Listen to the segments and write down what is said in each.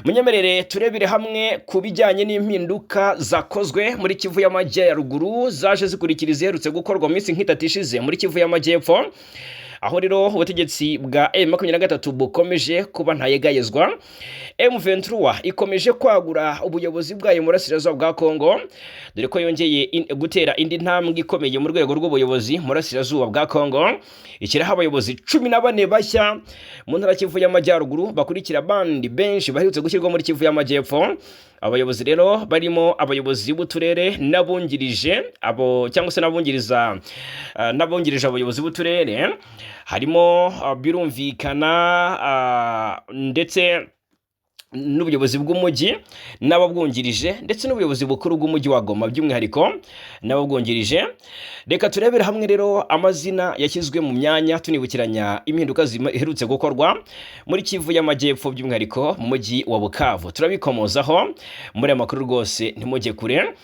Munyemerere turebere hamwe ku bijyanye n'impinduka zakozwe muri Kivu y'Amajyaruguru, zaje zikurikira iziherutse gukorwa mu minsi nk'itatu ishize muri Kivu y'Amajyepfo, aho rero ubutegetsi bwa M23 bukomeje kuba ntayegayezwa. M23 ikomeje kwagura ubuyobozi bwayo mu burasirazuba bwa Kongo, dore ko yongeye gutera indi ntambwe ikomeye mu rwego rw'ubuyobozi mu burasirazuba bwa Kongo, ishyiraho abayobozi 14 bashya mu ntara Kivu y'Amajyaruguru, bakurikira abandi benshi baherutse gushyirwa muri Kivu y'Amajyepfo. Abayobozi rero barimo abayobozi b'uturere n'abungirije abo, cyangwa se n'abungiriza n'abungirije abayobozi b'uturere, harimo birumvikana ndetse n'ubuyobozi bw'umujyi n'ababwungirije, ndetse n'ubuyobozi bukuru bw'umujyi wa Goma by'umwihariko n'ababwungirije. Reka turebere hamwe rero amazina yashyizwe mu myanya, tunibukiranya impinduka ziherutse gukorwa muri Kivu y'Amajyepfo, by'umwihariko mu mujyi wa Bukavu. Turabikomozaho muri aya makuru rwose, ntimujye kure.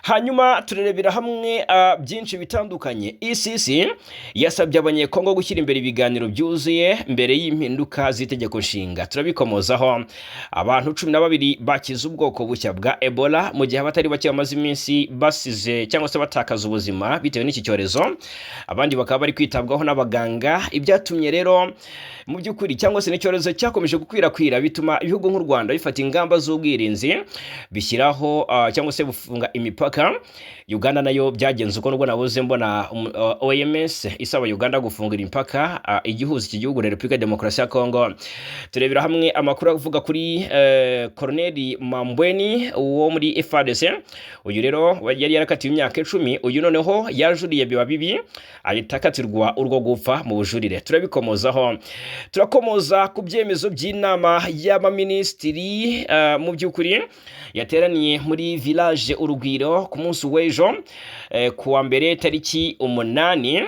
Hanyuma turarebera hamwe byinshi bitandukanye. EACC yasabye Abanyekongo gushyira imbere ibiganiro byuzuye mbere y'impinduka z'itegeko nshinga, turabikomozaho. Abantu 12 bakize ubwoko bushya bwa Ebola, mu gihe abatari bake bamaze iminsi basize cyangwa se batakaza ubuzima bitewe n'iki cyorezo, abandi bakaba bari kwitabwaho n'abaganga. Ibyatumye rero mu by'ukuri, cyangwa se n'icyorezo cyakomeje gukwirakwira, bituma ibihugu nk'u Rwanda bifata ingamba z'ubwirinzi, bishyiraho cyangwa se bufunga imipaka. Uganda nayo byagenze uko, nubwo nabuze mbona OMS isaba Uganda gufungura imipaka igihuza iki gihugu na Repubulika ya Demokarasi ya Kongo. Turebera hamwe amakuru avuga kuri Colonel Mambweni wo muri FARDC. Uyu rero yari yarakatiwe imyaka 10, uyu noneho yajuriye biba bibi, ahita akatirwa urwo gupfa mu bujurire, turabikomozaho. Turakomoza ku byemezo by'inama y'abaminisitiri mu by'ukuri yateraniye muri Village Urugwiro ku munsi w'ejo ku wa mbere tariki 8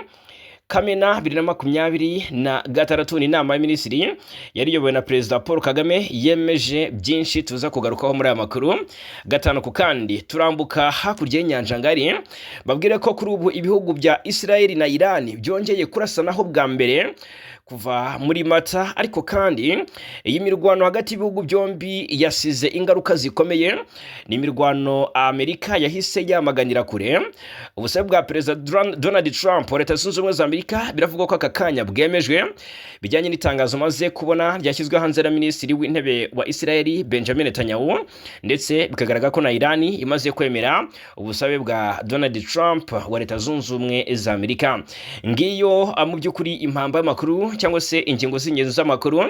Kamena 2026. Ni inama y'aminisitiri yari iyobowe na Perezida Paul Kagame, yemeje byinshi tuza kugarukaho muri aya makuru gatanu ku kandi. Turambuka hakurya y'inyanja ngari, babwire ko kuri ubu ibihugu bya Israel na Iran byongeye kurasanaho bwa mbere kuva muri Mata. Ariko kandi iyi mirwano hagati y'ibihugu byombi yasize ingaruka zikomeye. Ni imirwano Amerika yahise yamaganira kure. Ubusabe bwa Perezida Donald Trump wa Leta Zunze Ubumwe za Amerika biravugwa ko aka kanya bwemejwe, bijyanye n'itangazo maze kubona ryashyizwe hanze na Minisitiri w'Intebe wa Israel Benjamin Netanyahu, ndetse bikagaragara ko na Iran imaze kwemera ubusabe bwa Donald Trump wa Leta Zunze Ubumwe za Amerika. Ngiyo mu by'ukuri impamba y'amakuru, cyangwa se ingingo z'ingenzi z'amakuru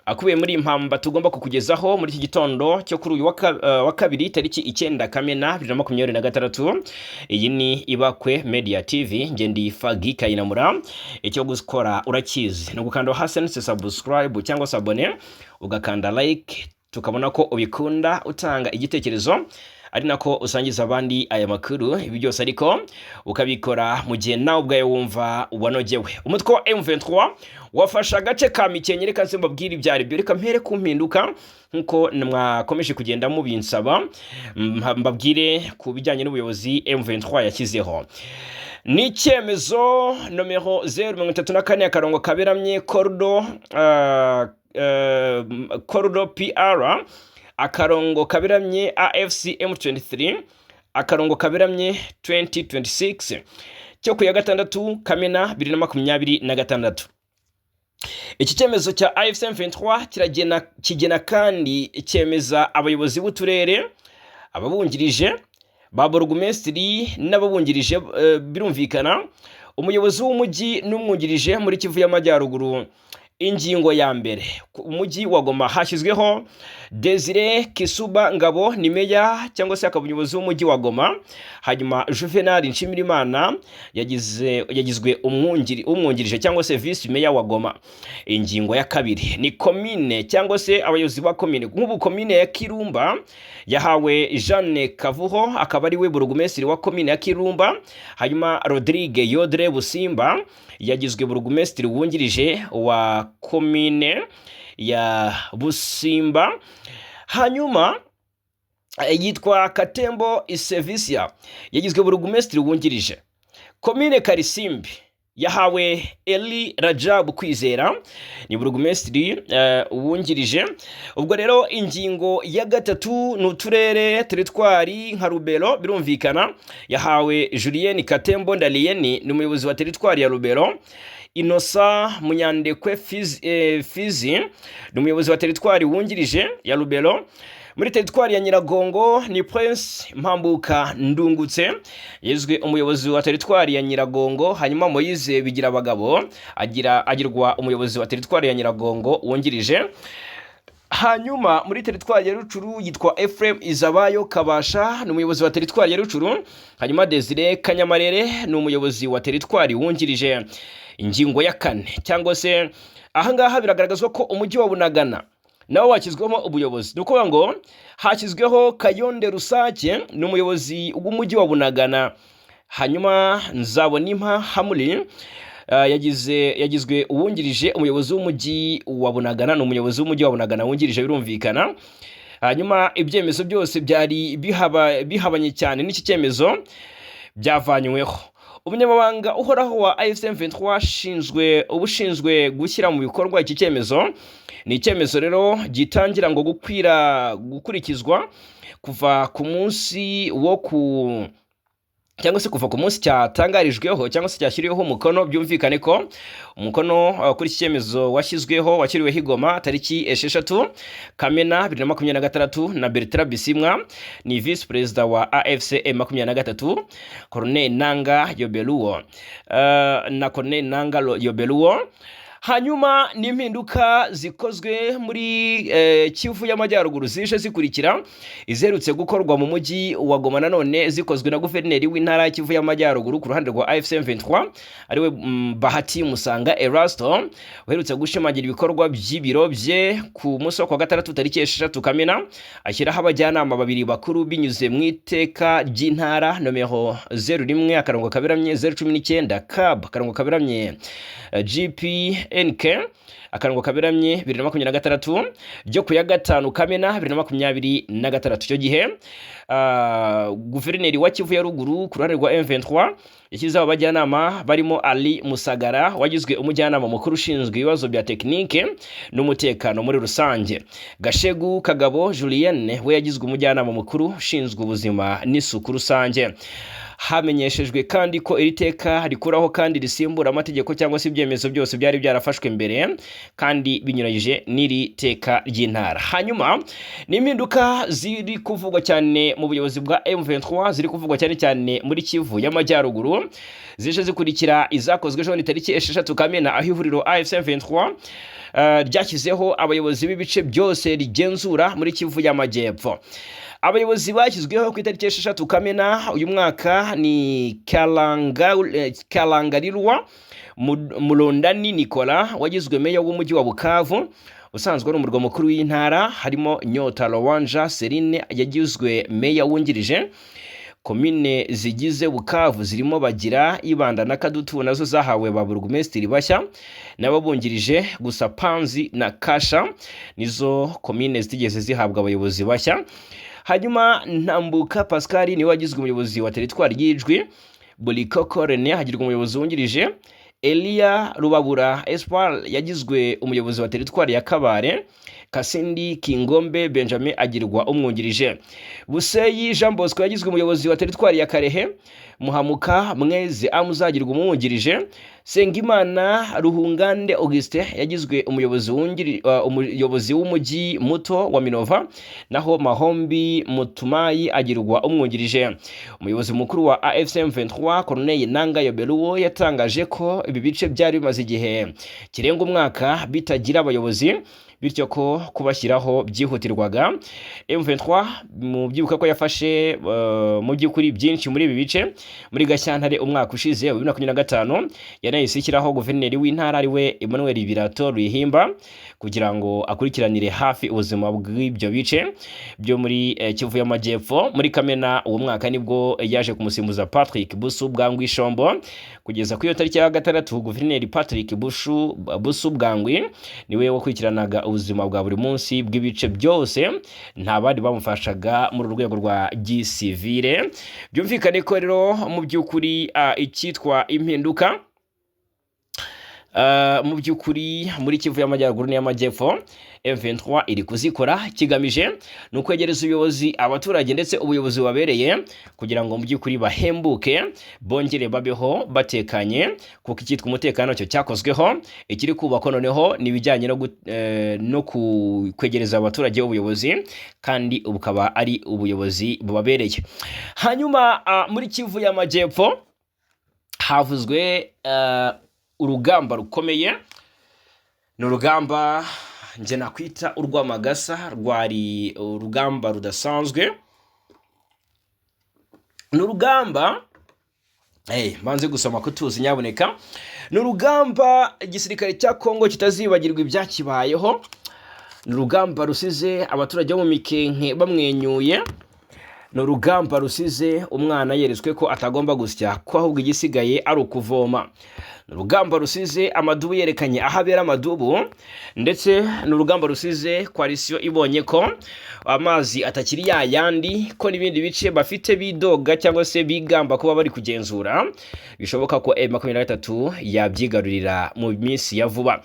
akubiye muri impamba tugomba kukugezaho muri iki gitondo cyo kuri uyu wa kabiri tariki 9 Kamena 2026. Iyi ni Ibakwe Media TV, nge ndi Fagi Kayinamura. Icyo gukora urakizi, ni ugukanda hasi handitse subscribe cyangwa se abonner, ugakanda like tukabona ko ubikunda, utanga igitekerezo ari nako usangiza abandi aya makuru. Ibi byose ariko ukabikora mu gihe nawe ubwawe wumva wanogewe. Umutwe wa M23 wafashe agace ka Mikenke. Reka nze mbabwire ibyo ari byo. Reka mpere ku mpinduka nkuko mwakomeje kugenda mubinsaba, mbabwire ku bijyanye n'ubuyobozi M23 yashyizeho. Ni icyemezo nomero 034 akarongo kaberamye cordo PR akarongo kaberamye AFC M23 akarongo kaberamye 2026 cyo ku ya 6 Kamena 2026. Iki cyemezo cya AFC M23 kiragena, kigena kandi cyemeza abayobozi b'uturere, ababungirije, ba burugumesitiri n'ababungirije, birumvikana umuyobozi w'umujyi n'umwungirije muri Kivu y'Amajyaruguru. Ingingo ya mbere: ku mujyi wa Goma hashyizweho Desire Kisuba Ngabo, ni meya cyangwa se akaba umuyobozi w'umujyi wa Goma. Hanyuma Juvenal Nshimirimana yagizwe umwungirije cyangwa se vice meya wa Goma. Ingingo ya kabiri ni komine cyangwa se abayobozi ba komine. Nk'ubu komine ya Kirumba yahawe Jeanne Kavuho, akaba ari we burugumesitiri wa komine ya Kirumba. Hanyuma Rodrigue Yodre Busimba yagizwe burugumesitiri wungirije wa komine ya Busimba. Hanyuma yitwa Katembo Isevisia yagizwe burugumesitiri wungirije komine Karisimbi. Yahawe Eli Rajabu Kwizera, ni burugumesitiri wungirije. Ubwo rero ingingo ya gatatu ni uturere, teritwari nka Rubero, birumvikana yahawe Julien Katembo Ndalieni, ni umuyobozi wa teritwari ya Rubero. Inosa Munyandekwe Fizi ni umuyobozi wa teritwari wungirije ya Rubero. Muri teritwari ya Nyiragongo ni Prince Mpambuka Ndungutse yizwe umuyobozi wa teritwari ya Nyiragongo, hanyuma Moyize Bigira Abagabo agirwa umuyobozi wa teritwari ya Nyiragongo wungirije. Hanyuma muri teritwari ya Rucuru yitwa Ephraim Izabayo Kabasha, ni umuyobozi wa teritwari ya Rucuru, hanyuma Desire Kanyamarere ni umuyobozi wa teritwari wungirije. Ingingo ya kane, cyangwa se ahangaha biragaragazwa ko umujyi wa Bunagana nawo washyizwemo ubuyobozi. Ni ukuvuga ngo hashyizweho Kayonde Rusake, ni umuyobozi w'umujyi wa Bunagana, hanyuma Nzabonimpa Hamuri yagizwe uwungirije umuyobozi w'umujyi wa Bunagana, ni umuyobozi w'umujyi wa Bunagana wungirije, birumvikana. Hanyuma ibyemezo byose byari bihabanye cyane n'iki cyemezo byavanyweho. Umunyamabanga uhoraho wa AFC M23 ashinzwe ubushinzwe gushyira mu bikorwa iki cyemezo. Ni icyemezo rero gitangira ngo gukurikizwa kuva ku munsi wo ku cyangwa se kuva ku munsi cyatangarijweho cyangwa se cyashyiriweho umukono. Byumvikane ko umukono kuri iki cyemezo washyiriweho i Goma tariki 6 Kamena 2026 na Bertrand Bisimwa, ni visi perezida wa AFC M23, Corneille Nanga Yobeluo, na Corneille Nanga Yobeluo. Hanyuma n'impinduka zikozwe muri Kivu y'Amajyaruguru zije zikurikira iziherutse gukorwa mu mujyi wa Goma, nanone zikozwe na guverineri w'intara ya Kivu y'Amajyaruguru ku ruhande rwa AFC M23, ariwe Bahati Musanga Erasto, uherutse gushimangira ibikorwa by'ibiro bye ku munsi wo kuwa gatandatu tariki 6 Kamena, ashyiraho abajyanama babiri bakuru binyuze mu iteka ry'intara nomero 01/019 CAB/ GPNK/2026 ryo ku ya 5 Kamena 2026. Icyo gihe guverineri wa Kivu ya Ruguru ku ruhande rwa M23 yashyizeho abajyanama barimo Ali Musagara wagizwe umujyanama mukuru ushinzwe ibibazo bya tekinike n'umutekano muri rusange. Gashegu Kagabo Julienne we yagizwe umujyanama mukuru ushinzwe ubuzima n'isuku rusange. Hamenyeshejwe kandi ko iri teka rikuraho kandi risimbura amategeko cyangwa se ibyemezo byose byari byarafashwe mbere kandi binyuranyije n'iri teka ry'intara. Hanyuma n'impinduka ziri kuvugwa cyane mu buyobozi bwa M23, ziri kuvugwa cyane cyane muri Kivu y'Amajyaruguru, zije zikurikira izakozwe ejo ni tariki 6 Kamena, aho ihuriro AFC M23 ryashyizeho abayobozi b'ibice byose rigenzura muri Kivu y'Amajyepfo. Abayobozi bashyizweho ku itariki 6 Kamena uyu mwaka ni Kalangarirwa Mulondani Nicolas wagizwe meya w'umujyi wa Bukavu usanzwe ari umurwa mukuru w'intara, harimo Nyota Lowanja Serine yagizwe meya wungirije. Komine zigize Bukavu zirimo Bagira, Ibanda na Kadutu nazo zahawe ba burugumesitiri bashya n'ababungirije, gusa Panzi na Kasha nizo komine zitigeze zihabwa abayobozi bashya. Hanyuma Ntambuka Pascal niwe wagizwe umuyobozi wa teritwari y'Ijwi, Bulikoko Rene hagirwa umuyobozi wungirije, Elia Rubabura Espoir yagizwe umuyobozi wa teritwari ya Kabare, Kasindi Kingombe Benjamin agirwa umwungirije, Buseyi Jean Bosco yagizwe umuyobozi wa teritwari ya Karehe, Muhamuka Mwezi Amuzagirwa umwungirije, Sengimana Ruhungande Augustin yagizwe umuyobozi w'umujyi muto wa Minova, naho Mahombi Mutumayi agirwa umwungirije. Umuyobozi mukuru wa AFC M23 Corneille Nanga Yobeluo yatangaje ko ibi bice byari bimaze igihe kirenga umwaka bitagira abayobozi, bityo ko kubashyiraho byihutirwaga. M23 mu byibuka ko yafashe mu by'ukuri byinshi muri ibi bice muri Gashyantare umwaka ushize wa 2025, yanahise ishyiraho guverineri w'intara ariwe Emmanuel Birato Ruhimba kugira ngo akurikiranire hafi ubuzima bw'ibyo bice byo muri Kivu y'Amajyepfo. Muri Kamena uwo mwaka nibwo yaje kumusimbuza Patrick Busu Bwangwi Shombo. Kugeza kuri iyo tariki ya gatandatu, guverineri Patrick Busu Bwangwi niwe wakurikiranaga ubuzima bwa buri munsi bw'ibice byose, nta bandi bamufashaga muri uru rwego rwa gisivile. Byumvikane ko rero mu by'ukuri icyitwa impinduka Mu by'ukuri muri Kivu y'Amajyaruguru n'iy'Amajyepfo M23 iri kuzikora. Kigamije ni ukwegereza ubuyobozi abaturage ndetse ubuyobozi bubabereye, kugira ngo mu by'ukuri bahembuke, bongere babeho batekanye, kuko icyitwa umutekano cyo cyakozweho. Ikiri kubakwa noneho ni ibijyanye no kwegereza abaturage ubuyobozi, kandi bukaba ari ubuyobozi bubabereye. Hanyuma muri Kivu y'Amajyepfo havuzwe urugamba rukomeye. Ni urugamba njye nakwita urw'amagasa, rwari urugamba rudasanzwe. Ni urugamba, hey, mbanze gusoma ko tuzi nyaboneka. Ni urugamba igisirikare cya Kongo kitazibagirwa ibyakibayeho. Ni urugamba rusize abaturage bo mu Mikenke bamwenyuye. Ni urugamba rusize umwana yeretswe ko atagomba gusya, ko ahubwo igisigaye ari ukuvoma. Ni urugamba rusize amadubu yerekanye aho abera amadubu, ndetse ni urugamba rusize coalition ibonye ko amazi atakiri ya yandi, ko n'ibindi bice bafite bidoga cyangwa se bigamba kuba bari kugenzura bishoboka ko M23 yabyigarurira mu minsi ya vuba.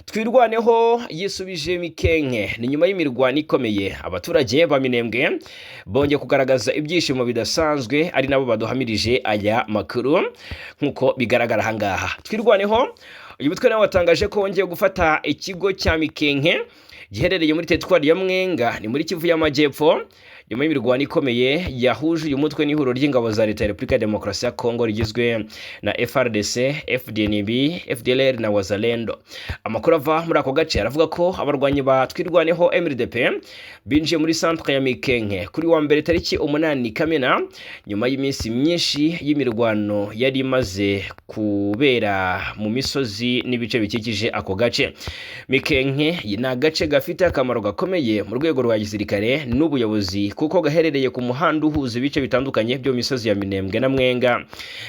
Twirwaneho yisubije Mikenke ni nyuma y'imirwano ikomeye. Abaturage ba Minembwe bongeye kugaragaza ibyishimo bidasanzwe, ari nabo baduhamirije aya makuru nk'uko bigaragara ahangaha. Twirwaneho, uyu mutwe nawe watangaje ko wongeye gufata ikigo cya Mikenke giherereye muri teritwari ya Mwenga, ni muri Kivu y'Amajyepfo, nyuma y'imirwano ikomeye yahuje uyu mutwe n'ihuriro ry'ingabo za Leta ya Repubulika ya Demokarasi ya Kongo rigizwe na FARDC, FDNB, FDLR na Wazalendo. Amakuru ava muri ako gace aravuga ko abarwanyi ba Twirwaneho MRDP binjiye muri centre ya Mikenke kuri wa mbere tariki 8 Kamena, nyuma y'iminsi myinshi y'imirwano yari imaze kubera mu misozi n'ibice bikikije ako gace. Mikenke ni agace gafite akamaro gakomeye mu rwego rwa gisirikare n'ubuyobozi, kuko gaherereye ku muhanda uhuza ibice bitandukanye byo mu misozi ya Minembwe na Mwenga,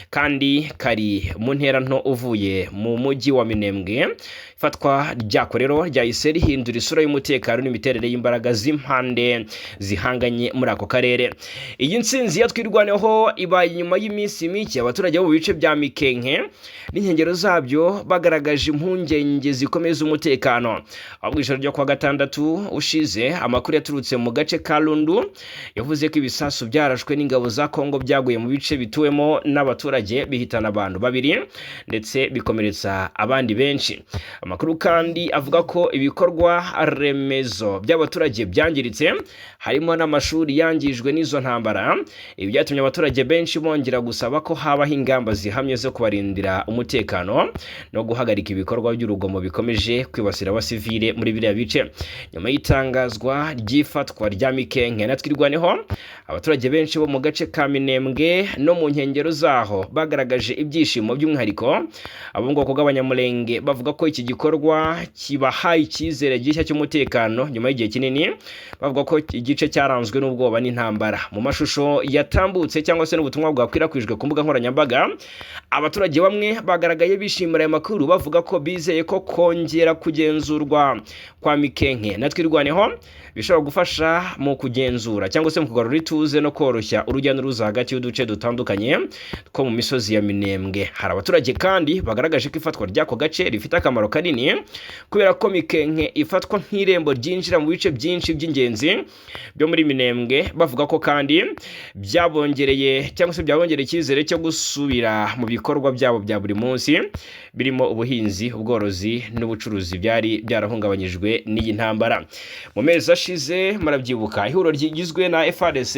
kandi kari mu ntera nto uvuye mu mujyi wa Minembwe. Ifatwa ryako rero ryahise rihindura isura y'umutekano n'imiterere y'imbaraga z'impande zihanganye muri ako karere. Iyi ntsinzi ya Twirwaneho ibaye nyuma y'iminsi mike abaturage bo mu bice bya Mikenke n'inkengero zabyo bagaragaje impungenge zikomeye z'umutekano. Ahubwo ijoro ryo kuwa gatandatu ushize, amakuru yaturutse mu gace ka Lundu yavuze ko ibisasu byarashwe n'ingabo za Kongo byaguye mu bice bituwemo n'abaturage, bihitana abantu babiri ndetse bikomeretsa abandi benshi. Amakuru kandi avuga ko ibikorwa remezo by'abaturage byangiritse, harimo n'amashuri yangijwe n'izo ntambara. Ibi byatumye abaturage benshi bongera gusaba ko habaho ingamba zihamye zo kubarindira umutekano no guhagarika ibikorwa by'urugomo bikomeje kwibasira abasivile muri biriya bice. Nyuma y'itangazwa ry'ifatwa rya Mikenke na Twirwaneho, abaturage benshi bo mu gace ka Minembwe no mu nkengero zaho bagaragaje ibyishimo, by'umwihariko abo mu bwoko bw'Abanyamulenge, bavuga ko iki gikorwa kibahaye icyizere gishya cy'umutekano nyuma y'igihe kinini bavuga ko igice cyaranzwe n'ubwoba n'intambara. Mu mashusho yatambutse cyangwa se n'ubutumwa bwakwirakwijwe ku mbuga nkoranyambaga, abaturage bamwe bagaragaye bishimira aya makuru, bavuga ko bizeye ko kongera kugenzurwa kwa Mikenke na Twirwaneho bishobora gufasha mu kugenzura cyangwa se mu kugarura ituze no koroshya urujya n'uruza hagati y'uduce dutandukanye two mu misozi ya Minembwe. Hari abaturage kandi bagaragaje ko ifatwa ry'ako gace rifite akamaro kanini, kubera ko Mikenke ifatwa nk'irembo ryinjira mu bice byinshi by'ingenzi byo muri Minembwe. Bavuga ko kandi byabongereye cyangwa se byabongereye icyizere cyo gusubira mu bikorwa byabo bya buri munsi, birimo ubuhinzi, ubworozi n'ubucuruzi byari byarahungabanyijwe n'iyi ntambara. Mu mezi ashize, murabyibuka, ihuriro rigizwe na FARDC,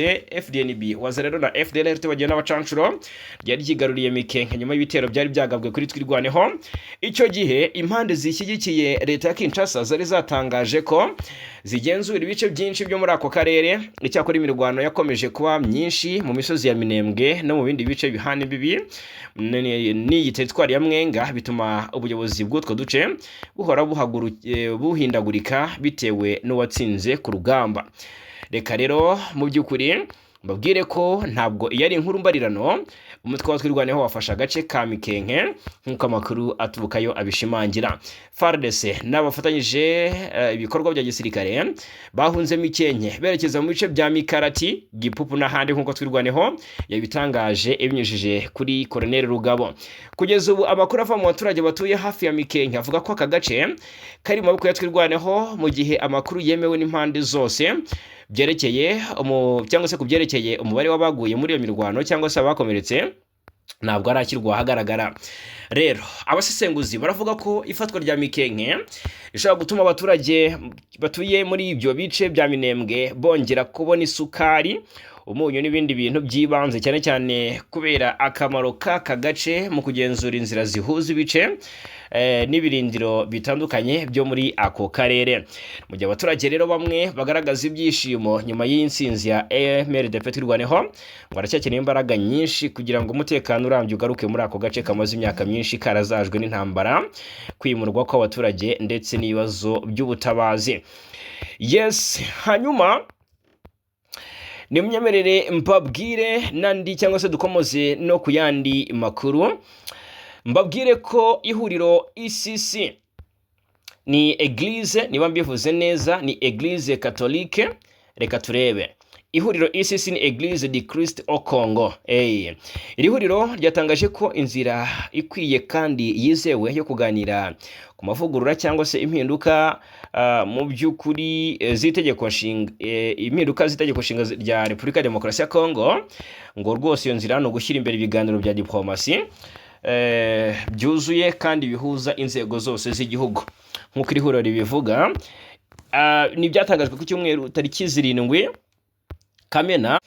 FDNB, Wazalendo na FDLR tubagiwe n'abacanshuro ryari ryigaruriye Mikenke nyuma y'ibitero byari byagabwe kuri Twirwaneho. Icyo gihe impande zishyigikiye leta ya Kinshasa zari zatangaje ko zigenzura ibice byinshi byo muri ako karere. Icyakora imirwano yakomeje kuba myinshi mu misozi ya Minembwe no mu bindi bice bihana imbibi n'iyi teritwari ya Mwenga, bituma ubuyobozi bw'utwo duce buhora buhindagurika bitewe n'uwatsinze ku rugamba. Reka rero mu by'ukuri Mbabwire ko ntabwo iyo ari inkuru mbarirano. Umutwe wa Twirwaneho wafashe agace ka Mikenke nk'uko amakuru aturukayo abishimangira. FARDC n'abafatanyije ibikorwa bya gisirikare bahunze Mikenke berekeza mu bice bya Mikarati, Gipupu n'ahandi, nk'uko Twirwaneho yabitangaje ibinyujije kuri Colonel Rugabo. Kugeza ubu amakuru ava mu baturage batuye hafi ya Mikenke avuga ko aka gace kari mu maboko ya Twirwaneho, mu gihe amakuru yemewe n'impande zose byerekeye cyangwa se ku byerekeye umubare w'abaguye muri iyo mirwano cyangwa se abakomeretse ntabwo arashyirwa ahagaragara. Rero abasesenguzi baravuga ko ifatwa rya Mikenke rishobora gutuma abaturage batuye muri ibyo bice bya Minembwe bongera kubona isukari, umunyu n'ibindi bintu by'ibanze, cyane cyane kubera akamaro k'aka gace mu kugenzura inzira zihuza ibice n'ibirindiro bitandukanye byo muri ako karere. Mu gihe abaturage rero bamwe bagaragaza ibyishimo nyuma y'iyi nsinzi ya MRDP Twirwaneho, ngo haracyakeneye imbaraga nyinshi kugira ngo umutekano urambye ugaruke muri ako gace kamaze imyaka myinshi karazajwe n'intambara, kwimurwa kw'abaturage ndetse n'ibibazo by'ubutabazi. Yes, hanyuma nimunyemerere mbabwire n'andi cyangwa se dukomoze no ku yandi makuru. Mbabwire ko ihuriro ECC ni Eglise, niba mbivuze neza ni Eglise Catholique, reka turebe. Ihuriro ECC ni Eglise de Christ au Congo. Hey. Iri huriro ryatangaje ko inzira ikwiye kandi yizewe yo kuganira ku mavugurura cyangwa se impinduka mu by'ukuri z'itegeko nshinga, impinduka z'itegeko nshinga rya Repubulika ya Demokarasi ya Congo, ngo rwose iyo nzira ni ugushyira imbere ibiganiro bya diplomasi byuzuye kandi bihuza inzego zose z'igihugu, nk'uko iri huriro ribivuga. Ni ibyatangajwe ku cyumweru tariki 7 Kamena.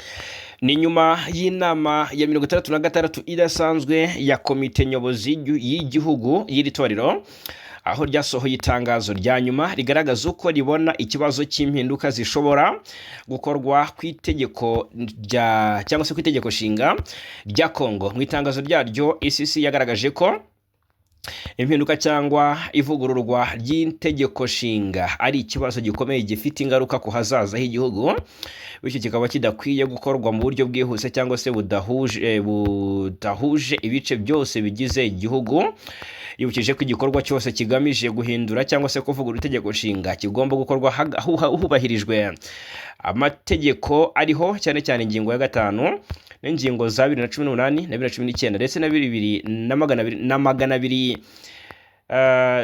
Ni nyuma y'inama ya 66 idasanzwe ya komite nyobozi y'igihugu y'iri torero, aho ryasohoye itangazo rya nyuma rigaragaza uko ribona ikibazo cy'impinduka zishobora gukorwa ku itegeko rya cyangwa se ku itegeko nshinga rya Congo. Mu itangazo ryaryo, ECC yagaragaje ko impinduka cyangwa ivugururwa ry'itegeko nshinga ari ikibazo gikomeye gifite ingaruka ku hazaza h'igihugu, bityo kikaba kidakwiye gukorwa mu buryo bwihuse cyangwa se budahuje ibice byose bigize igihugu. Yibukije ko igikorwa cyose kigamije guhindura cyangwa se kuvugurura itegeko nshinga kigomba gukorwa hubahirijwe amategeko ariho, cyane cyane ingingo ya 5 n'ingingo za 2018 na 2019 ndetse na bibiri na magana abiri na 200.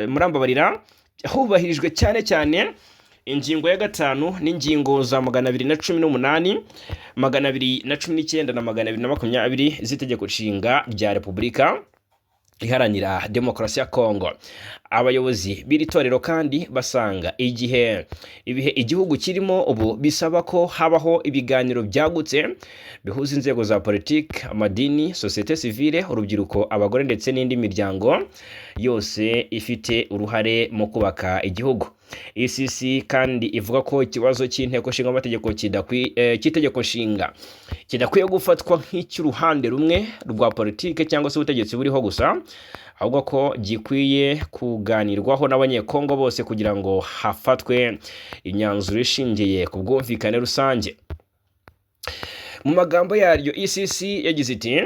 Murambabarira, hubahirijwe cyane cyane ingingo ya 5 n'ingingo za 218, 219 na 220 z'itegeko nshinga rya Repubulika Iharanira Demokarasi ya Kongo. Abayobozi b'iri torero kandi basanga igihe ibihe igihugu kirimo ubu bisaba ko habaho ibiganiro byagutse bihuza inzego za politiki, amadini, sosiyete sivile, urubyiruko, abagore ndetse n'indi miryango yose ifite uruhare mu kubaka igihugu. ECC kandi ivuga ko ikibazo cy'inteko nshingamategeko cy'itegeko nshinga kidakwiye gufatwa nk'icy'uruhande rumwe rwa politike cyangwa se ubutegetsi buriho gusa, ahubwo ko gikwiye kuganirwaho n'Abanyekongo bose kugira ngo hafatwe imyanzuro ishingiye ku bwumvikane rusange. Mu magambo yaryo, ECC yagize iti: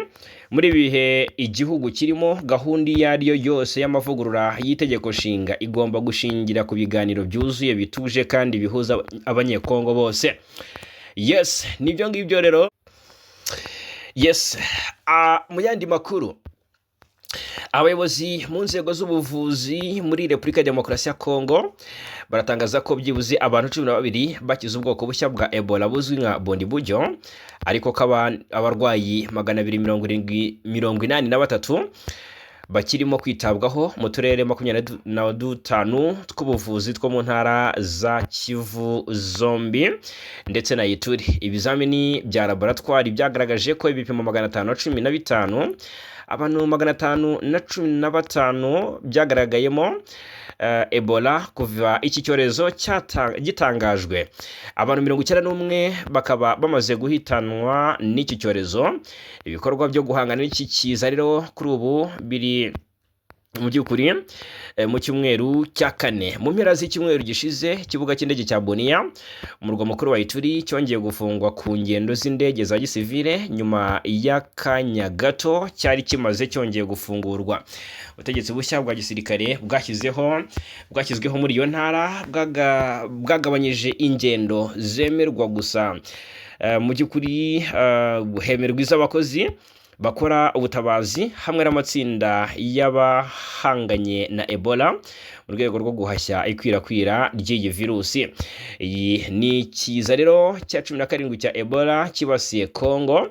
"Muri ibi bihe igihugu kirimo, gahunda iyo ari yo yose y'amavugurura y'itegeko nshinga igomba gushingira ku biganiro byuzuye, bituje kandi bihuza Abanyekongo bose." Yes, nibyo ngibyo rero. Yes, mu yandi makuru, abayobozi mu nzego z'ubuvuzi muri Repubulika ya Demokarasi ya Kongo baratangaza ko byibuze abantu 12 bakize ubwoko bushya bwa Ebola buzwi nka Bundibugyo, ariko ko abarwayi 270 83 bakirimo kwitabwaho mu turere 25 tw'ubuvuzi two mu ntara za Kivu zombi ndetse na Ituri. Ibizamini bya laboratwari byagaragaje ko ibipimo 515, abantu 515 byagaragayemo Ebola kuva iki cyorezo gitangajwe, abantu 91 bakaba bamaze guhitanwa n'iki cyorezo. Ibikorwa byo guhangana n'iki kiza rero kuri ubu biri Mu by'ukuri mu cyumweru cya kane, mu mpera z'icyumweru gishize, ikibuga cy'indege cya Bunia, umurwa mukuru wa Ituri, cyongeye gufungwa ku ngendo z'indege za gisivile nyuma y'akanya gato cyari kimaze cyongeye gufungurwa. Ubutegetsi bushya bwa gisirikare bwashyizweho muri iyo ntara bwagabanyije ingendo zemerwa gusa. Mu by'ukuri hemerwa iz'abakozi bakora ubutabazi hamwe n'amatsinda y'abahanganye na Ebola mu rwego rwo guhashya ikwirakwira ry'iyi virusi. Iyi ni ikiza rero cya 17 cya Ebola kibasiye Congo.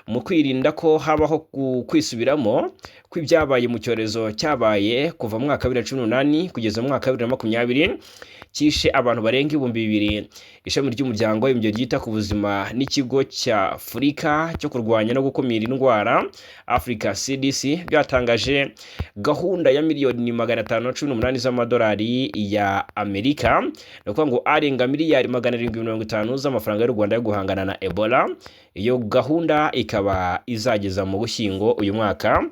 Mu kwirinda ko habaho kwisubiramo kw'ibyabaye mu cyorezo cyabaye kuva mu mwaka wa 2018 kugeza mu mwaka wa 2020 cyishe abantu barenga 2000, ishami ry'Umuryango w'Abibumbye ryita ku Buzima n'Ikigo cya Afurika cyo kurwanya no gukumira indwara, Africa CDC, byatangaje gahunda ya miliyoni 518 z'amadolari ya Amerika, ni ukuvuga ngo arenga miliyari 750 z'amafaranga y'u Rwanda, yo guhangana na Ebola. Iyo gahunda ikaba izageza mu Gushyingo uyu mwaka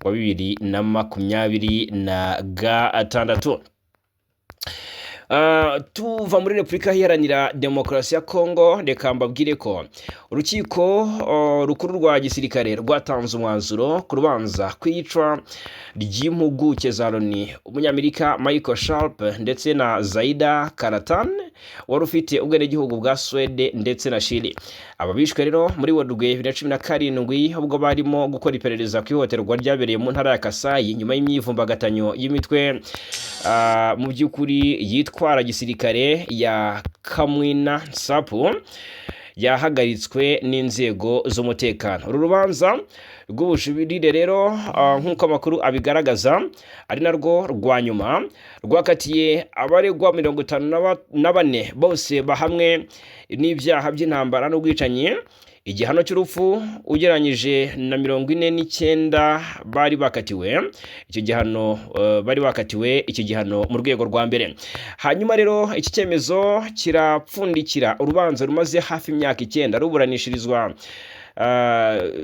wa 2026. Tuva muri Repubulika Iharanira Demokarasi ya Kongo, reka mbabwire ko Urukiko Rukuru rwa Gisirikare rwatanze umwanzuro ku rubanza kw'iyicwa ry'impuguke za Loni, Umunyamerika Michael Sharp ndetse na Zaida Catalan wari ufite ubwenegihugu bwa Swede ndetse na Chile. Aba bishwe rero muri Werurwe 2017 ubwo barimo gukora iperereza ku ihohoterwa ryabereye mu ntara ya Kasayi nyuma y'imyivumbagatanyo y'imitwe mu by'ukuri yitwara gisirikare ya Kamwina Nsapu yahagaritswe n'inzego z'umutekano. Uru rubanza rw'ubujurire rero, nk'uko amakuru abigaragaza, ari narwo rwa nyuma, rwakatiye abaregwa 54 bose bahamwe n'ibyaha by'intambara n'ubwicanyi igihano cy'urupfu, ugereranyije na 49 bari bakatiwe icyo gihano, bari bakatiwe icyo gihano mu rwego rwa mbere. Hanyuma rero iki cyemezo kirapfundikira urubanza rumaze hafi imyaka 9 ruburanishirizwa.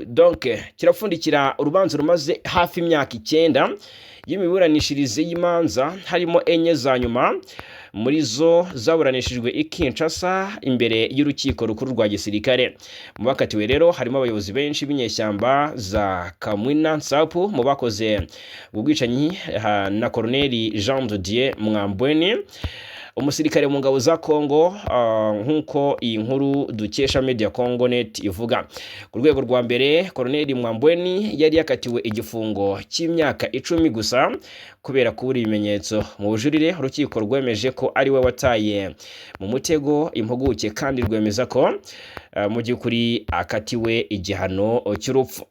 Donc kirapfundikira urubanza rumaze hafi imyaka 9 y'imiburanishirize y'imanza, harimo enye za nyuma muri zo zaburanishijwe i Kinshasa imbere y'Urukiko Rukuru rwa Gisirikare. Mu bakatiwe rero harimo abayobozi benshi b'inyeshyamba za Kamwina Nsapu mu bakoze ubwicanyi na Colonel Jean de Dieu Mwambweni, umusirikare mu ngabo za Congo, nk'uko iyi nkuru dukesha Media Congo Net ivuga. Ku rwego rwa mbere, Colonel Mwambweni yari yakatiwe igifungo cy'imyaka 10 gusa kubera kubura ibimenyetso. Mu bujurire, urukiko rwemeje ko ari we wataye mu mutego impuguke kandi rwemeza ko mu by'ukuri akatiwe igihano cy'urupfu.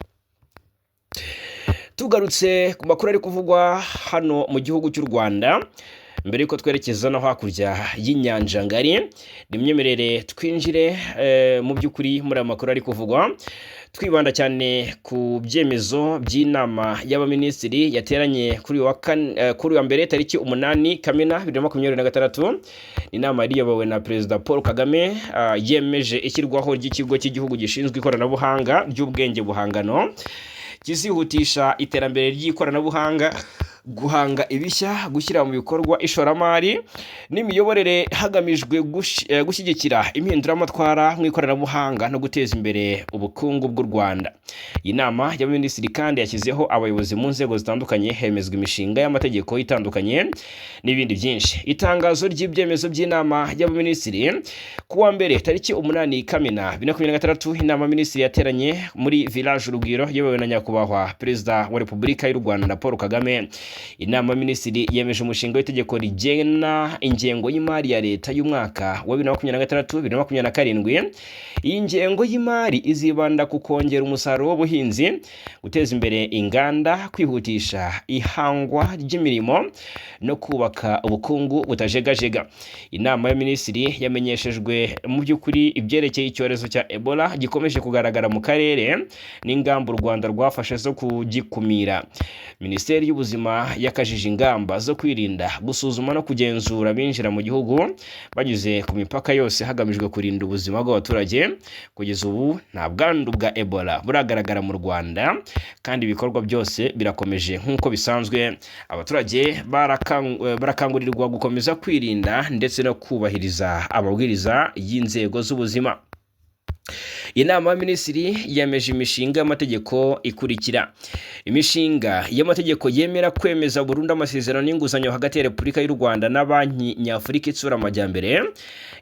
Tugarutse ku makuru ari kuvugwa hano mu gihugu cy'u Rwanda, mbere yuko twerekeza no hakurya y'inyanja ngari, nimyemerere twinjire mu by'ukuri muri aya makuru ari kuvugwa, twibanda cyane ku byemezo by'inama y'abaminisitiri yateranye kuri uyu wa mbere tariki 8 Kamena 2026. Ni inama yari iyobowe na Perezida Paul Kagame, yemeje ishyirwaho ry'Ikigo cy'Igihugu gishinzwe Ikoranabuhanga ry'Ubwenge Buhangano, kizihutisha iterambere ry'ikoranabuhanga, guhanga ibishya, gushyira mu bikorwa ishoramari n'imiyoborere, hagamijwe gushyigikira impinduramatwara mu ikoranabuhanga no guteza imbere ubukungu bw'u Rwanda. Iyi nama y'abaminisitiri kandi yashyizeho abayobozi mu nzego zitandukanye, hemezwa imishinga y'amategeko itandukanye n'ibindi byinshi. Itangazo ry'ibyemezo by'inama y'abaminisitiri ku wa mbere tariki 8 Kamena 2026: inama y'abaminisitiri yateranye muri Village Urugwiro iyobowe na Nyakubahwa Perezida wa Repubulika y'u Rwanda Paul Kagame. Inama y'abaminisitiri yemeje umushinga w'itegeko rigena ingengo y'imari ya leta y'umwaka wa 2026 2027. Iyi ngengo y'imari izibanda ku kongera umusaruro w'ubuhinzi, guteza imbere inganda, kwihutisha ihangwa ry'imirimo no kubaka ubukungu butajegajega. Inama y'abaminisitiri yamenyeshejwe mu by'ukuri ibyerekeye icyorezo cya Ebola gikomeje kugaragara mu karere n'ingamba u Rwanda rwafashe zo kugikumira. Minisiteri y'Ubuzima Guverinoma yakajije ingamba zo kwirinda, gusuzuma no kugenzura abinjira mu gihugu banyuze ku mipaka yose, hagamijwe kurinda ubuzima bw'abaturage. Kugeza ubu nta bwandu bwa Ebola buragaragara mu Rwanda, kandi ibikorwa byose birakomeje nk'uko bisanzwe. Abaturage barakangurirwa gukomeza kwirinda ndetse no kubahiriza amabwiriza y'inzego z'ubuzima. Inama y'Abaminisitiri yemeje imishinga y'amategeko ikurikira: imishinga y'amategeko yemera kwemeza burundu amasezerano y'inguzanyo hagati ya Repubulika y'u Rwanda na Banki Nyafurika Itsura Amajyambere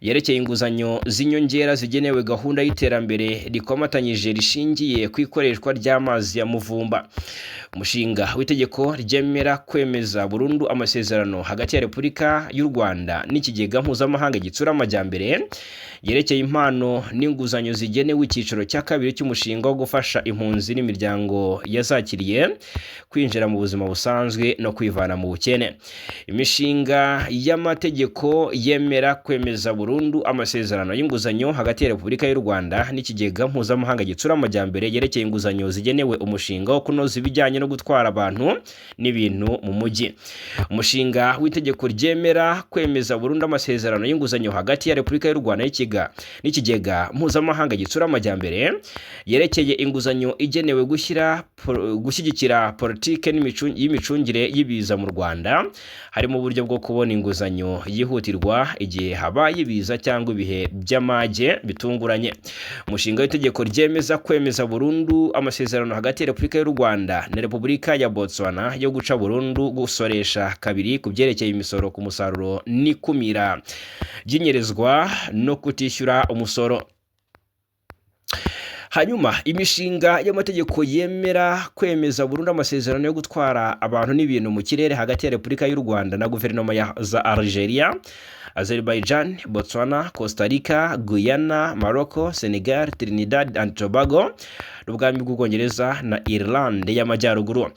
yerekeye inguzanyo z'inyongera zigenewe gahunda y'iterambere rikomatanyije rishingiye ku ikoreshwa ry'amazi ya Muvumba, umushinga w'itegeko ryemera kwemeza burundu amasezerano hagati ya Repubulika y'u Rwanda n'Ikigega Mpuzamahanga Gitsura Amajyambere yerekeye impano n'inguzanyo zigenewe icyiciro cya kabiri cy'umushinga wo gufasha impunzi n'imiryango yazakiriye kwinjira mu buzima busanzwe no kwivana mu bukene, imishinga y'amategeko yemera kwemeza burundu amasezerano y'inguzanyo hagati ya Repubulika y'u Rwanda n'Ikigega Mpuzamahanga Gitsura Amajyambere yerekeye inguzanyo zigenewe umushinga wo kunoza ibijyanye no gutwara abantu n'ibintu mu mujyi, umushinga w'itegeko ryemera kwemeza burundu amasezerano y'inguzanyo hagati ya Repubulika y'u Rwanda n'Ikigega Mpuzamahanga Gitsura Amajyambere yerekeye inguzanyo igenewe gushyigikira politike y'imicungire y'ibiza mu Rwanda, harimo uburyo bwo kubona inguzanyo yihutirwa igihe habaye ibiza cyangwa ibihe by'amage bitunguranye, umushinga w'itegeko ryemeza kwemeza burundu amasezerano hagati ya Repubulika y'u Rwanda na Repubulika ya Botswana yo guca burundu gusoresha kabiri ku byerekeye imisoro ku musaruro n'ikumira ry'inyerezwa no kutishyura umusoro. Hanyuma imishinga y'amategeko yemera kwemeza burundu amasezerano yo gutwara abantu n'ibintu mu kirere hagati ya Repubulika y'u Rwanda na guverinoma za Algeria, Azerbaijan, Botswana, Costa Rica, Guyana, Morocco, Senegal, Trinidad and Tobago n'Ubwami bw'Ubwongereza na Ireland y'Amajyaruguru,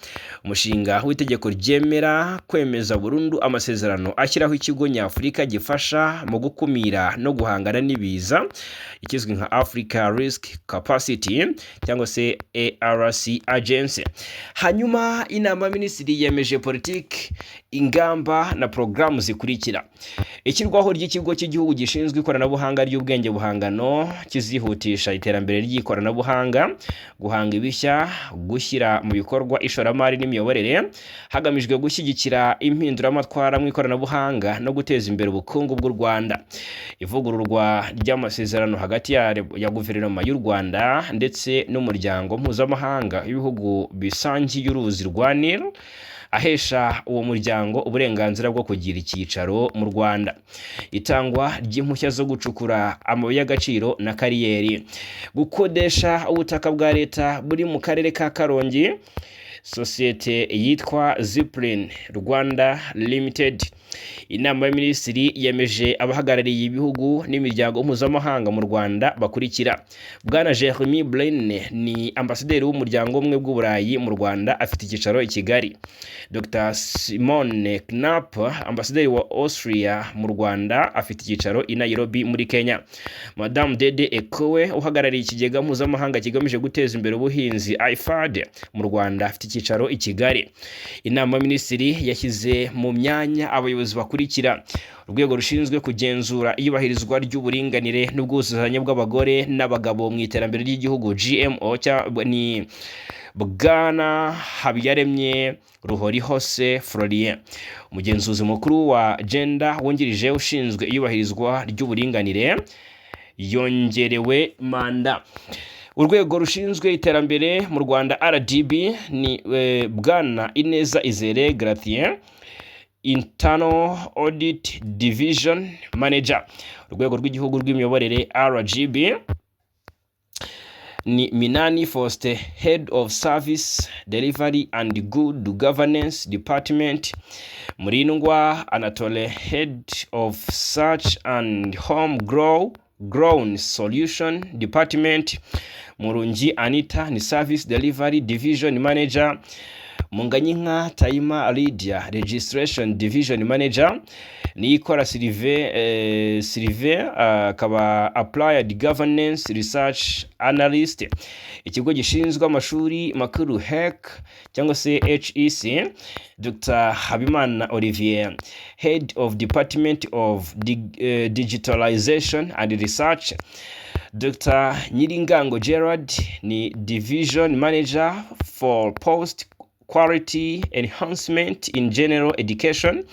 umushinga w'itegeko ryemera kwemeza burundu amasezerano ashyiraho Ikigo Nyafurika gifasha mu gukumira no guhangana n'ibiza, ikizwi nka Africa Risk Capacity cyangwa se ARC Agency. Hanyuma Inama y'Abaminisitiri yemeje politiki, ingamba na porogaramu zikurikira: ishyirwaho ry'Ikigo cy'Igihugu gishinzwe Ikoranabuhanga ry'Ubwenge Buhangano kizihutisha iterambere ry'ikoranabuhanga, guhanga ibishya, gushyira mu bikorwa ishoramari n'imiyoborere, hagamijwe gushyigikira impinduramatwara mu ikoranabuhanga no guteza imbere ubukungu bw'u Rwanda, ivugururwa ry'amasezerano hagati ya Guverinoma y'u Rwanda ndetse n'Umuryango Mpuzamahanga w'Ibihugu Bisangiye Uruzi rwa Nil ahesha uwo muryango uburenganzira bwo kugira icyicaro mu Rwanda, itangwa ry'impushya zo gucukura amabuye y'agaciro na kariyeri, gukodesha ubutaka bwa leta buri mu karere ka Karongi sosiyete yitwa Zipline Rwanda Limited. Inama y'Abaminisitiri yemeje abahagarariye ibihugu n'imiryango mpuzamahanga mu Rwanda bakurikira: Bwana Jeremy Blain ni ambasaderi w'Umuryango w'Ubumwe bw'Uburayi mu Rwanda, afite icyicaro i Kigali. Dr Simone Knapp, ambasaderi wa Austria mu Rwanda, afite icyicaro i Nairobi muri Kenya. Madamu Dede Ekowe, uhagarariye Ikigega Mpuzamahanga kigamije guteza imbere ubuhinzi, IFAD, mu Rwanda, afite icyicaro i Kigali. Inama y'Abaminisitiri yashyize mu myanya abayobozi bakurikira: Urwego rushinzwe kugenzura iyubahirizwa ry'uburinganire n'ubwuzuzanye bw'abagore n'abagabo mu iterambere ry'igihugu, GMO, ni Bwana Habiyaremye Ruhorihose Florien. Umugenzuzi mukuru wa gender wungirije ushinzwe iyubahirizwa ry'uburinganire yongerewe manda. Urwego rushinzwe iterambere mu Rwanda, RDB, ni Bwana Ineza Izere Gratien, Internal Audit Division Manager. Urwego rw'Igihugu rw'Imiyoborere, RGB, ni Minani Faustin, Head of Service Delivery and Good Governance Department. Murindwa Anatole, Head of Search and Home Grown Solution Department. Murungi Anita ni Service Delivery Division Manager. Munganyinka Tayima Lydia, Registration Division Manager. Niyikora Sylvain akaba Applied Governance Research Analyst. Ikigo gishinzwe amashuri makuru, HEC cyangwa se HEC, Dr Habimana Olivier, Head of Department of Digitalization and Research. Dr Nyiringango Gerard ni Division Manager for Post Quality Enhancement in General Education.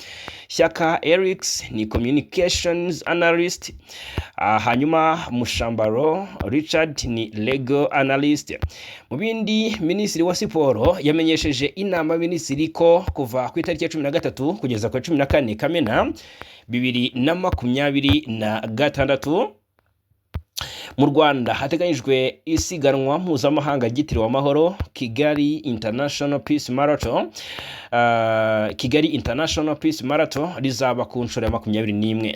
Shyaka Erics ni Communications Analyst. Hanyuma Mushambaro Richard ni Legal Analyst. Mu bindi, Minisitiri wa Siporo yamenyesheje inama y'Minisitiri ko kuva ku itariki ya 13 kugeza ku ya 14 Kamena 2026, mu Rwanda hateganyijwe isiganwa mpuzamahanga ryitiriwe amahoro, Kigali International Peace Marathon. Kigali International Peace Marathon rizaba ku nshuro ya 21.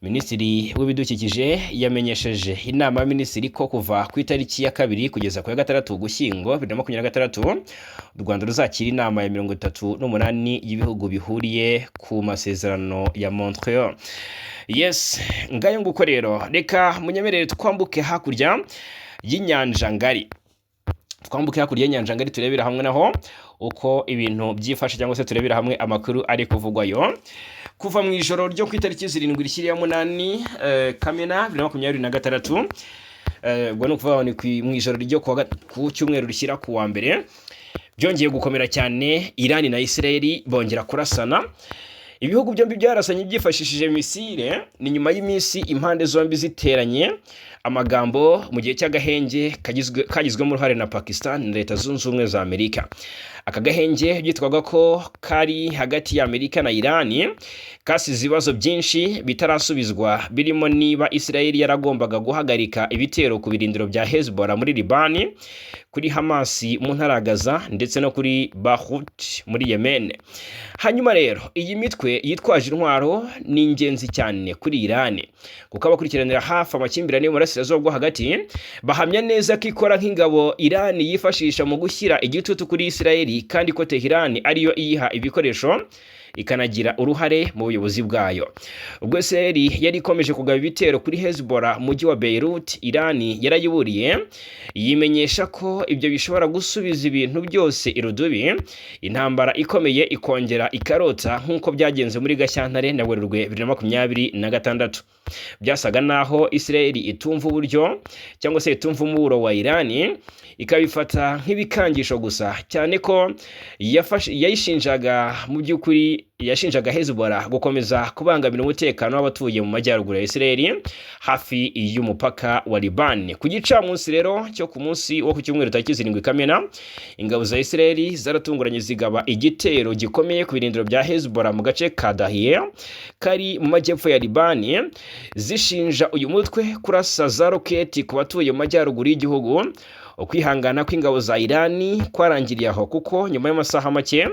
Minisitiri w'Ibidukikije yamenyesheje inama y'Aminisitiri ko kuva ku itariki ya 2 kugeza ku ya 6 Ugushyingo 2026, u Rwanda ruzakira inama ya 38 y'ibihugu bihuriye ku masezerano ya Montreal. Yes, ngayo nguko rero. Reka munyemerere twambuke hakurya y'inyanja ngari, twambuke hakurya y'inyanja ngari, turebera hamwe naho uko ibintu byifashe, cyangwa se turebera hamwe amakuru ari kuvugwayo. Kuva mu ijoro ryo ku itariki 7 rishyiriya 8 Kamena 2026, ubwo ni ukuvuga ngo ni mu ijoro ryo ku cyumweru rishyira ku wa mbere, byongeye gukomera cyane. Irani na Israel bongera kurasana. Ibihugu byombi byarasanye byifashishije misile. Ni nyuma y'iminsi impande zombi ziteranye amagambo mu gihe cy'agahenge kagizwemo uruhare na Pakistan na Leta Zunze Ubumwe za Amerika. Aka gahenge byitwaga ko kari hagati ya Amerika na Irani kasize ibibazo byinshi bitarasubizwa, birimo niba Israel yaragombaga guhagarika ibitero ku birindiro bya Hezbollah muri Libani, kuri Hamas mu ntara ya Gaza ndetse no kuri Bahut muri Yemen. Hanyuma rero, iyi mitwe yitwaje intwaro ni ingenzi cyane kuri Irani, kuko abakurikiranira hafi amakimbirane yo mu burasirazuba bwo hagati bahamya neza ko ikora nk'ingabo Irani yifashisha mu gushyira igitutu kuri Israel, kandi ko Tehran ariyo iyiha ibikoresho ikanagira uruhare mu buyobozi bwayo. Ubwo Israel yari ikomeje kugaba ibitero kuri Hezbollah mu mujyi wa Beirut, Irani yarayiburiye, yimenyesha ko ibyo bishobora gusubiza ibintu byose irudubi, intambara ikomeye ikongera ikarota nk'uko byagenze muri Gashyantare na Werurwe 2026. Byasaga naho Israel itumva uburyo cyangwa se itumva umuburo wa Irani, ikabifata nk'ibikangisho gusa, cyane ko yayishinjaga, mu by'ukuri yashinjaga Hezbollah gukomeza kubangamira umutekano w'abatuye mu majyaruguru ya Israel hafi y'umupaka wa Liban. Ku gicamunsi rero cyo ku munsi wo ku cyumweru tariki 7 Kamena, ingabo za Israel zaratunguranye zigaba igitero gikomeye ku birindiro bya Hezbollah mu gace ka Dahiye kari mu majyepfo ya Liban, zishinja uyu mutwe kurasa za roketi ku batuye mu majyaruguru y'igihugu. Ukwihangana kw'ingabo za Irani kwarangiriye aho, kuko nyuma y'amasaha make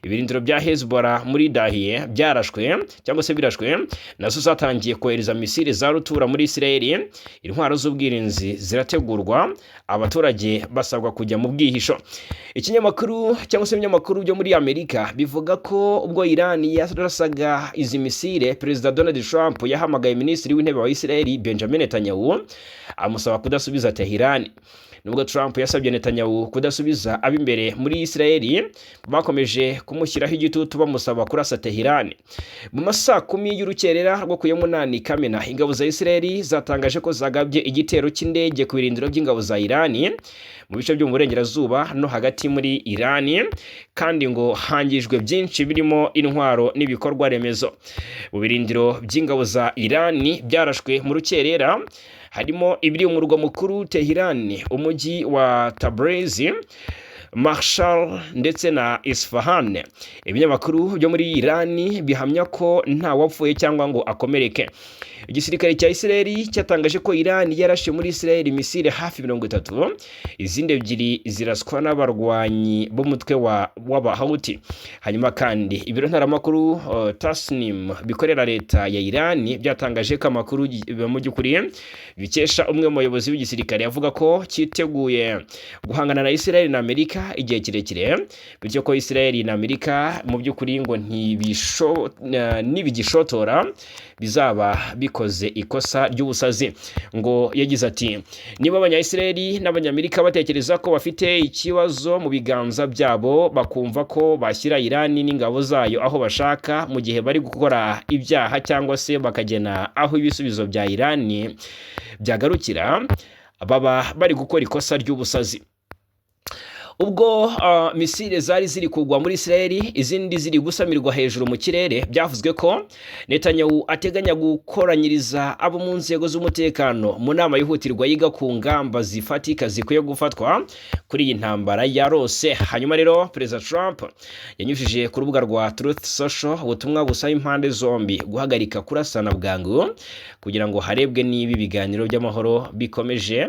ibirindiro bya Hezbollah muri Dahiye byarashwe cyangwa se birashwe, nazo zatangiye kohereza misile za rutura muri Israel. Intwaro z'ubwirinzi zirategurwa, abaturage basabwa kujya mu bwihisho. Ikinyamakuru cyangwa se ibinyamakuru byo muri Amerika bivuga ko ubwo Irani yarasaga izi misile, Perezida Donald Trump yahamagaye Minisitiri w'Intebe wa Israel Benjamin Netanyahu, amusaba kudasubiza Tehran. Nubwo Trump yasabye Netanyahu kudasubiza, ab'imbere muri Israel bakomeje kumushyiraho igitutu bamusaba kurasa Tehran. Mu masaa 10 y'urukerera rwo ku ya 8 Kamena, ingabo za Israel zatangaje ko zagabye igitero cy'indege ku birindiro by'ingabo za Irani mu bice byo mu burengerazuba no hagati muri Irani, kandi ngo hangijwe byinshi birimo intwaro n'ibikorwa remezo. Mu birindiro by'ingabo za Irani byarashwe mu rukerera harimo ibiri mu murwa mukuru Tehran, umujyi wa Tabriz, Mashhad ndetse na Isfahan. Ibinyamakuru byo muri Irani bihamya ko nta wapfuye cyangwa ngo akomereke. Igisirikare cya Israel cyatangaje ko Irani yarashe muri Israel misile hafi 30, izindi ebyiri ziraswa n'abarwanyi b'umutwe wa w'Abahouthi. Hanyuma kandi ibiro ntaramakuru Tasnim bikorera leta ya Irani byatangaje ko amakuru mu by'ukuri bikesha umwe mu bayobozi b'igisirikare avuga ko cyiteguye guhangana na Israel na Amerika. Amerika igihe kirekire, bityo ko Israel na Amerika mu by'ukuri ngo nibigishotora bizaba bikoze ikosa ry'ubusazi. Ngo yagize ati: "Niba Abanya-Israel n'Abanyamerika batekereza ko bafite ikibazo mu biganza byabo, bakumva ko bashyira Irani n'ingabo zayo aho bashaka mu gihe bari gukora ibyaha, cyangwa se bakagena aho ibisubizo bya Irani byagarukira, baba bari gukora ikosa ry'ubusazi." Ubwo misile zari ziri kugwa muri Israel, izindi ziri gusamirwa hejuru mu kirere, byavuzwe ko Netanyahu ateganya gukoranyiriza abo mu nzego z'umutekano mu nama yihutirwa yiga ku ngamba zifatika zikwiye gufatwa kuri iyi ntambara yarose. Hanyuma rero Perezida Trump yanyujije ku rubuga rwa Truth Social ubutumwa busaba impande zombi guhagarika kurasana bwangu kugira ngo harebwe niba ibiganiro by'amahoro bikomeje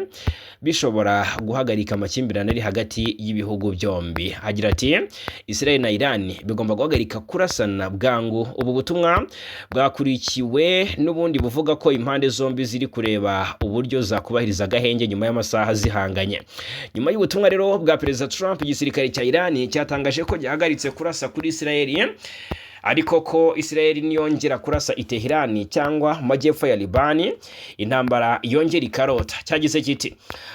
bishobora guhagarika amakimbirane ari hagati y'ibihugu byombi. Agira ati: "Israel na Iran bigomba guhagarika kurasana bwangu." Ubu butumwa bwakurikiwe n'ubundi buvuga ko impande zombi ziri kureba uburyo zakubahiriza agahenge nyuma y'amasaha zihanganye. Nyuma y'ubutumwa rero bwa Perezida Trump, igisirikare cya Iran cyatangaje ko gihagaritse kurasa kuri Israel, ariko ko Israel niyongera kurasa i Teherani cyangwa mu majyepfo ya Libani, intambara yongera ikarota. Cyagize kiti: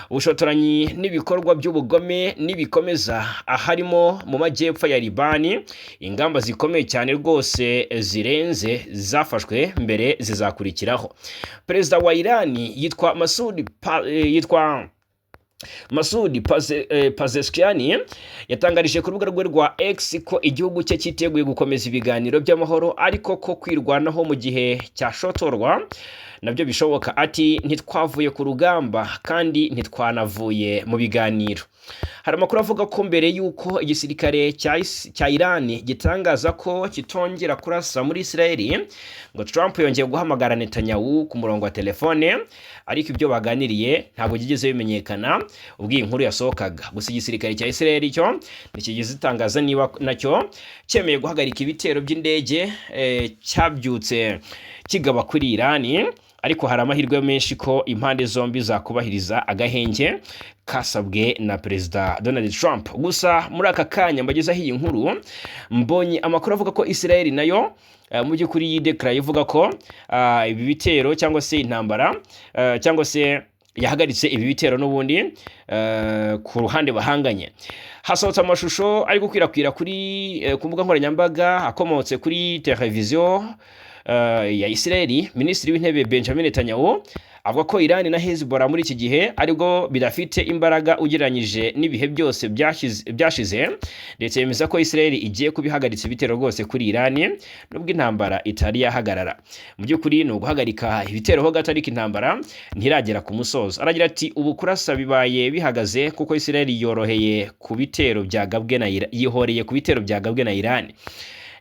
"Ubushotoranyi n'ibikorwa by'ubugome nibikomeza aharimo mu majyepfo ya Libani, ingamba zikomeye cyane rwose zirenze zafashwe mbere zizakurikiraho." Perezida wa Irani yitwa Masoud Pezeshkian yatangarije ku rubuga rwe rwa X ko igihugu cye cyiteguye gukomeza ibiganiro by'amahoro, ariko ko kwirwanaho mu gihe cyashotorwa nabyo bishoboka. Ati: "Ntitwavuye ku rugamba kandi ntitwanavuye mu biganiro." Hari amakuru avuga ko mbere y'uko igisirikare cya Iran gitangaza ko kitongera kurasa muri Israel, ngo Trump yongeye guhamagara Netanyahu ku murongo wa telefone, ariko ibyo baganiriye ntabwo byigeze bimenyekana ubwo iyi nkuru yasohokaga. Gusa igisirikare cya Israel cyo ntikigeze gitangaza niba nacyo cyemeye guhagarika ibitero by'indege cyabyutse kigaba kuri Iran, ariko hari amahirwe menshi ko impande zombi zakubahiriza agahenge kasabwe na Perezida Donald Trump. Gusa muri aka kanya mbagezaho iyi nkuru, mbonye amakuru avuga ko Israel nayo mu by'ukuri yidekaraye ivuga ko ibi bitero cyangwa se intambara cyangwa se yahagaritse ibi bitero n'ubundi ku ruhande bahanganye. Hasohotse amashusho ari gukwirakwira ku mbuga nkoranyambaga akomotse kuri televiziyo ya Israel. Minisitiri w'Intebe Benjamin Netanyahu avuga ko Iran na Hezbollah muri iki gihe aribwo bidafite imbaraga ugereranyije n'ibihe byose byashize, ndetse yemeza ko Israel igiye kubihagaritsa ibitero rwose kuri Iran nubwo intambara itari yahagarara. Mu by'ukuri ni uguhagarika ibitero ho gato, ariko intambara ntiragera ku musozo. Aragira ati: "Ubu kurasa bibaye bihagaze kuko Israel yoroheye ku bitero byagabwe na yihoreye ku bitero byagabwe na Iran."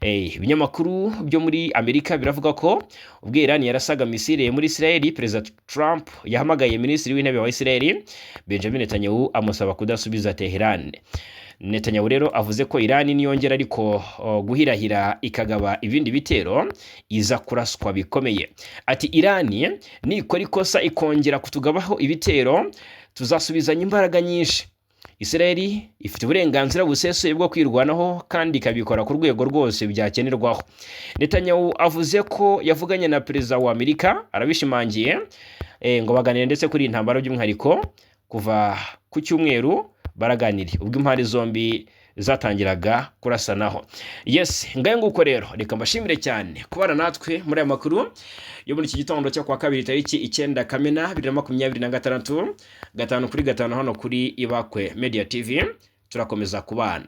Ibinyamakuru byo muri Amerika biravuga ko ubwo Iran yarasaga misile muri Israel, Perezida Trump yahamagaye Minisitiri w'Intebe wa Israel Benjamin Netanyahu amusaba kudasubiza Teheran. Netanyahu rero avuze ko Iran niyongera ariko guhirahira ikagaba ibindi bitero, iza kuraswa bikomeye. Ati: "Iran nikora ikosa ikongera kutugabaho ibitero, tuzasubizanya imbaraga nyinshi. Israel ifite uburenganzira busesuye bwo kwirwanaho kandi ikabikora ku rwego rwose byakenerwaho." Netanyahu avuze ko yavuganye na perezida wa Amerika, arabishimangiye, ngo baganire ndetse kuri iyi ntambara by'umwihariko. Kuva ku cyumweru baraganiriye ubwo impande zombi zatangiraga kurasanaho. Yes, ngayo nguko rero, reka mbashimire cyane kubana natwe muri aya makuru yo muri iki gitondo cyo kuwa kabiri, tariki 9 Kamena 2026, 5 kuri 5 hano kuri Ibakwe Media TV. Turakomeza kubana.